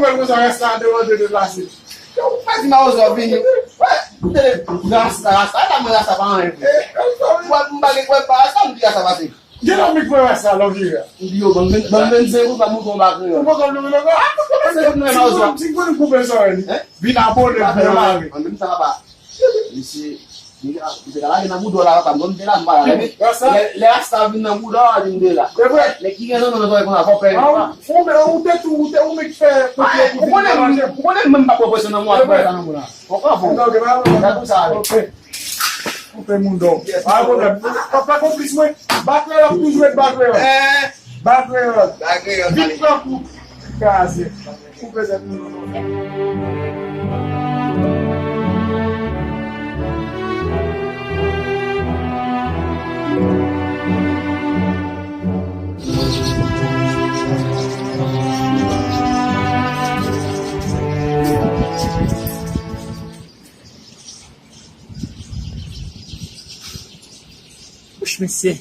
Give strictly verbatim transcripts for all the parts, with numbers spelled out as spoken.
nouvèl konsa, rasta a te rantre deplase. Yo, ou pa di mawozo ap vini. Wè, koute, rasta, rasta, e pa mwen rasta pa anyen vre. Wè, m pa gen, wè, pa rasta, m di rasta pase. Gen lòm ki pran rasta lòm vire. M di yo, ban m ven, ban m vennsenk goud, ban m montre yon ba kreyòl. Ou poko vle ankò? Ah, poko vle. Vennsenk goud, non, mawozo. Si m konn koupe zòrèy li. Hein? Vin abone, vin mare. An menm tan, papa. Mesye, misye ka lage nan bouda w la, papa, m konn te la, m pa la. Lè, lè rasta vin nan bouda w, a di m te la. Se vre. Nèg ki gen zanno nan zòrèy konsa, fò pè. Ah, ou, ou, ou te tou, ou te, ou menm ki fè, ou konnen, ou konnen menm pa pwopozisyon nan mwen, nan mwen la. Ou konprann? Gade pou sa, ale. Koupe moun dò. Pa gen pwoblèm. Papa konplis mwen. Baklè ap toujou et baklè. Baklè. Vit tankou kraze. Koupe tèt moun dò. Wouch, mesye.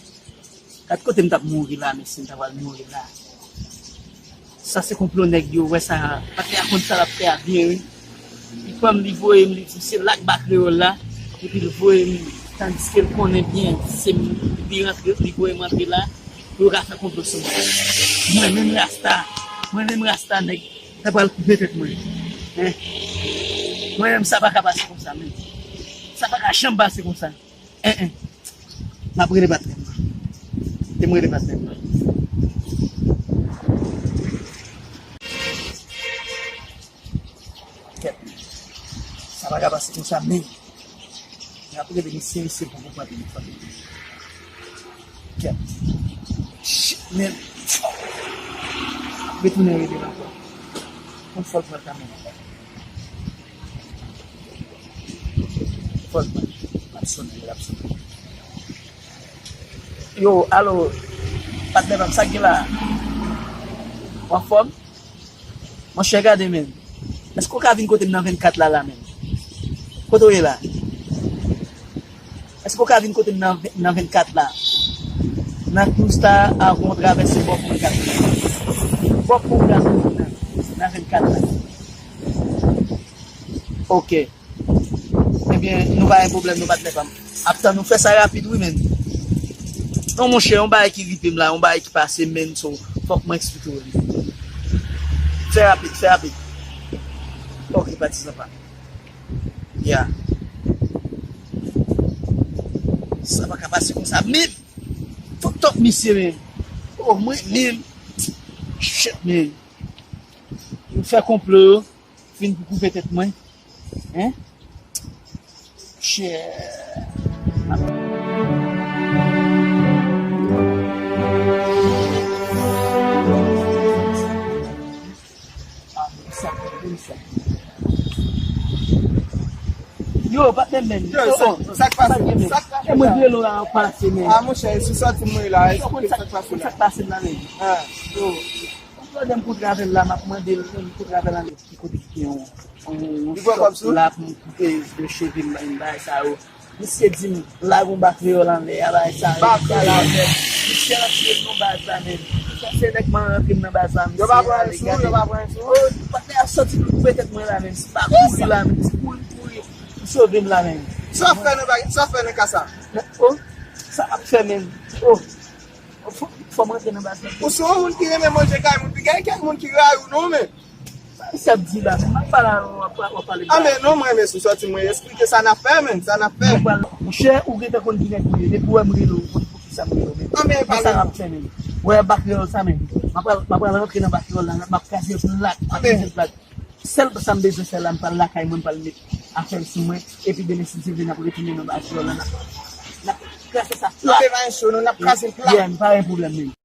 Gad kote m t ap mouri la, mesye, m ta pral mouri la. Sa se konplo nèg yo, wè sa, patnè a konn sa l ap fè a byen, wi. Li pran m, li voye m, li di m se la k ba kreyòl la, epi l voye m, tandiske l konnen byen, se m, li rantre, li voye m rantre la, pou yo ka fè konplo sou mwen. Mwen menm rasta, mwen menm rasta nèg, ta pral koupe tèt mwen. Hein? Mwen menm sa pa ka pase konsa, menm. Sa pa ka janm pase konsa. En, en. M ap rele patnè m nan. Te m rele patnè m nan. Kèt. Sa pa ka pase konsa, men. M ap rele misye, misye poko pran telefòn. Kèt. Shit, men. M ap retounen rele l ankò. Konn fò l pran kanmenm. Fò l pran. L ap sonnen, l ap sonnen. Yo, alo, patnè pa m, sa k gen la? Ou anfòm? Monchè, gade, men. Èske w ka vin kote m nan vennkat la, la, men? Kote w ye la? Èske w ka vin kote m nan, nan vennkat la? Nan Cruz ta, a, ou travèse bò pou vennkat la. Bò pou vennkat la. Nan vennkat la. Ok. Ebyen, nou pa gen pwoblèm, nou patnè pa m. Ap tann nou fè sa rapid, wi, men. Non, monchè, yon bagay ki rive m la, yon bagay ki pase, men, so, fòk mwen eksplike w li. Fè rapid, fè rapid. Ok, patizan pa m. Ya. Sa pa ka pase konsa. Men, fòk tòp misye, men. Oh, mwen, men. Shit, men. Yo fè konplo yo. Fin pou koupe tèt mwen. Hein? Chè. Yo, patnè, men. Yo, sa, sa k pase? Sa k pase? E mwen rele w la, w pase, men. Ah, monchè, sou sòti mwen la, esplike sa k pase la. Sa k pase la, men? Ah. Yo, yon lè m kontre avè l la, m ap mande l, m kontre avè l anlè ki kote ki gen yon, yon, yon shop la pou m koupe cheve m, bagay sa yo. Misye di m, lage yon ba kreyòl anlè a, bagay sa yo. Ba kreyòl. Misye rantre m nan baz la, men. Sa se nèg man rantre m nan baz la, misye ale gade. Yo pa pran sou, yo pa pran sou. Oh, patnè a sòti pou koupe tèt mwen la, men. Se pa kouri la, men. Se kouri, kouri. Pou sove m la, men. Sa w ap fè nan bagay, sa w ap fè nan ka sa? Oh, sa m ap fè, men. Oh. Fò, fò m rantre nan baz la. Ou se yon moun ki renmen manje kay moun, pi gen kèk moun ki rayi w non, men. Sa misye ap di la, men m ap pale avè w, w ap, w ap pale. Ah, men non, mwen, men sou sòti mwen, esplike sa n ap fè, men, sa n ap fè. Monchè, ou gentan konn ki nèg ou ye, depi w wè m rele w, ou konn poukisa m rele w, men. Ah, men sa n ap fè, men. Wè, ba kreyòl sa, men. M ap pral, m ap pral rantre nan ba kreyòl la, m ap kraze l plat, m ap kraze l plat. Sèl sa m bezwen fè la, m pral lakay mwen, m pral met afè l sou mwen, epi demen si Dye vle, n ap retounen nan ba kreyòl la, n ap, n ap kraze sa plat. N ap kraze l plat. Yeah, m pa gen pwoblèm, men.